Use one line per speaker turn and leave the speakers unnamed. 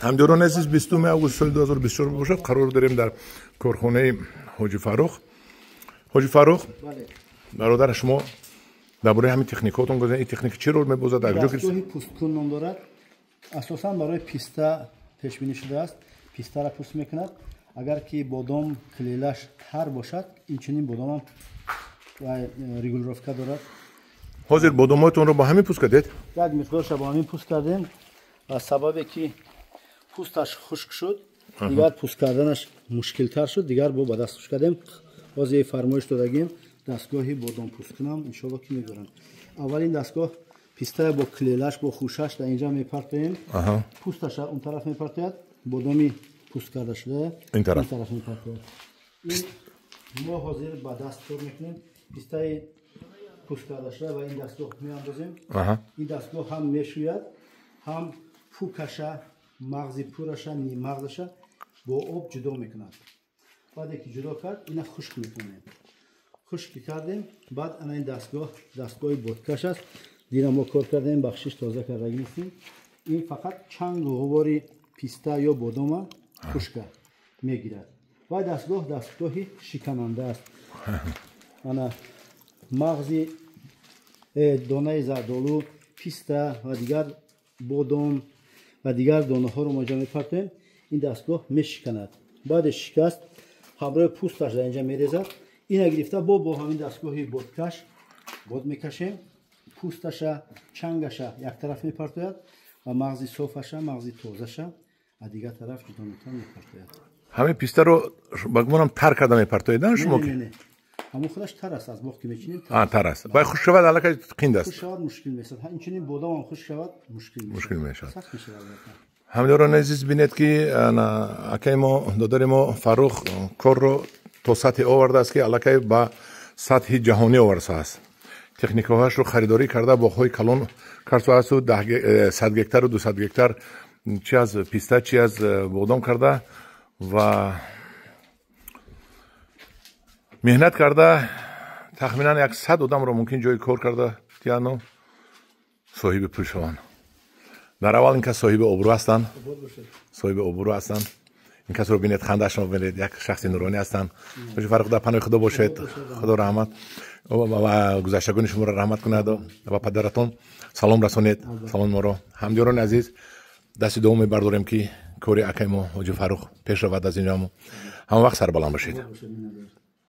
Ҳамдиёрони азиз, 20 август соли 2024 бошад, қарор дорем дар корхонаи Ҳоҷи Фаррух. Ҳоҷи Фаррух, бародар, шумо дар бораи ҳамин техникаотон гуфтед. Ин техника чӣ рол мебозад?
Дастгоҳи пӯсткун ном дорад. Асосан барои писта пешбинӣ шудааст. Пистаро пӯст мекунад. Агар ки бодом клелаш тар бошад, инчунин бодомам регулировка дорад.
Ҳозир бодомҳоятонро бо ҳамин пӯст кардед?
Як миқдорша бо ҳамин пӯст кардем ва сабабе ки пӯсташ хушк шуд, дигар пӯст карданаш мушкилтар шуд, дигар бо ба даст хушк кардем. Ҳозир фармоиш додагим, дастгоҳи бодомпӯсткунам иншоалло ки мебарам. Аввалин дастгоҳ пистая бо клелаш, бо хушаш дар инҷа мепартоем, пӯсташа он тараф мепартояд, бодоми пӯст карда шуда
ин тараф
мепартояд. Мо ҳозир ба даст кор мекунем. Пистаи пӯст карда шуда ва ин дастгоҳ меандозем. Ин дастгоҳ ҳам мешӯяд, ҳам пӯкаша, мағзи пураша, ниммағзаша бо об ҷудо мекунад. Баъде ки ҷудо кард, ина хушк мекунем. Хушк ки кардем, баъд ана ин дастгоҳ, дастгоҳи бодкаш аст. Дина мо кор кардем, бахшиш, тоза кардаги нестем. Ин фақат чангу ғубори писта ё бодома хушка мегирад. Ва дастгоҳ дастгоҳи шикананда аст. Ана мағзи донаи зардолу, писта ва дигар бодом ва дигар донаҳоро мо инҷа мепартоем, ин дастгоҳ мешиканад. Баъде шикаст, ҳамроҳи пӯсташ дар инҷа мерезад. Ина гирифта бо ҳамин дастгоҳи бодкаш бод мекашем, пӯсташа, чангаша яктараф мепартояд ва мағзи софаша, мағзи тозаша аз дигар тараф ҷудо мекунад, мепартояд.
Ҳамин пистаро ба гумонам тар карда мепартоед, шумо?
Ҳамон худаш тар аст, аз боғ ки мечинем.
Тар аст. Баъд хушк шавад, аллакай қинд аст.
Хушк шавад, мушкил мешавад. Инчунин бодомам хушк шавад, мушкил.
Мушкил мешавад.
Сахт мешавад.
Ҳамдиёрони азиз, бинед ки акаи мо, додари мо Фаррух корро то сатҳе овардааст, ки аллакай ба сатҳи ҷаҳонӣ овардааст. Техникаҳояшро харидорӣ карда, боғҳои калон кардаасту 100 гектару 200 гектар чи аз писта, чи аз бодом карда ва меҳнат карда, тахминан 100 одамро мумкин ҷои кор карда тияну соҳиби пул шаванд. Дар аввал ин кас соҳиби обрӯ ҳастанд, соҳиби обрӯ ҳастанд. Ин касро бинед, хандаашро бинед, як шахси нуронӣ ҳастанд. Ҳоҷи Фаррух, дар паноҳи Худо бошед. Худо раҳмат ва гузаштагони шуморо раҳмат кунад ва падаратон салом расонед, саломи моро. Ҳамдиёрони азиз, дасти дуо мебардорем, ки кори акаи мо Ҳоҷи Фаррух пеш равад. Аз инҷамо ҳама вақт сарбаланд бошед.